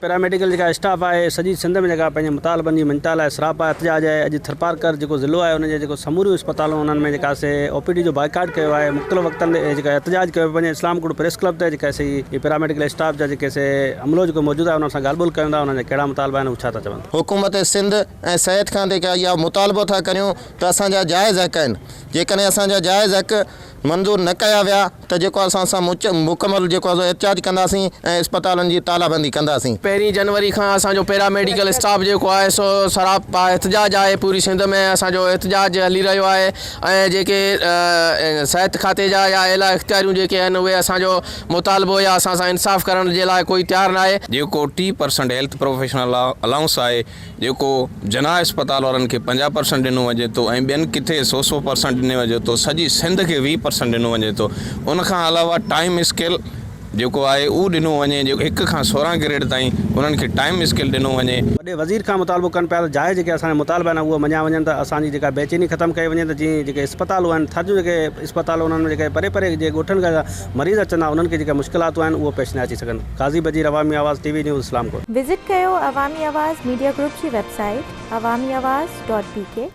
Paramedical جيڪا staff آهي سڄي سنڌ ۾ جيڪا پنهنجي مطالبن جي مڃتا لاء سراپا احتجاج آهي اڄ ٿرپارڪر جيڪو ضلعو آهي ان جي جيڪو سموريون اسپتالون انهن ۾ جيڪا سي او پي ڊي جو بائيڪاٽ ڪيو آهي مختلف وقتن تي جيڪا احتجاج ڪيو پيو وڃي اسلام ڪوٽ پريس ڪلب تي جيڪا سي هي پيراميڊيڪل اسٽاف جا جيڪي سي عملو جيڪو موجود آهي انهن سان ڳالهه ٻولهه ڪيون ٿا انهن جا ڪهڙا مطالبا آهن هو ڇا ٿا چون. حڪومت سنڌ ۽ صحت کاتي کان اها مطالبو ٿا ڪريون ته اسان جا جائز حق آهن جيڪڏهن اسان جا جائز حق منظور نه ڪيا ويا ته جيڪو اسان سان مڪمل جيڪو آهي سو احتجاج ڪنداسين ۽ اسپتالن جي تالا بندي ڪنداسين. پهرين جنوري کان اسان جو پيرا ميڊيڪل اسٽاف جيڪو آهي سو سراپا احتجاج آهي پوري سنڌ ۾ اسان جو احتجاج هلي رهيو آهي ۽ جيڪي صحت کاتي جا يا اعليٰ اختياريون جيڪي آهن اهي اسان جو مطالبو يا اسان سان انصاف ڪرڻ جي لاء ڪوئي تيار ناهي. جيڪو 30% هيلٿ پروفيشنل الائونس آهي جيڪو جناح اسپتال وارن کي 50 پرسنٽ ڏنو وڃي ٿو ۽ ٻين ڪٿي سو سو پرسنٽ ڏنو وڃي ٿو سڄي سنڌ کي 20 پرسنٽ ڏنو وڃي ٿو ان کان علاوه ٽائيم اسڪيل جيڪو آهي اهو ڏنو وڃي جيڪو هڪ کان 16 گريڊ تائين انهن کي ٽائيم اسڪيل ڏنو وڃي. وڏي وزير کان مطالبو ڪن پيا ته جائز جيڪي اسان جا مطالبا آهن اهي مڃيا وڃن ته اسان جي جيڪا بيچيني ختم ڪئي وڃي ته جيئن جيڪي اسپتالون آهن ٿر جون جيڪي اسپتالون انهن ۾ جيڪي پري پري جي ڳوٺن کان مريض اچن ٿا انهن کي جيڪا مشڪلاتون آهن اهو پيش نه اچي سگهن Qazi Bajeer Awami Awaz T V news Islamkot. Visit ڪيو عوامي آواز ميڊيا گروپ جي website Awami Awaz dot B K.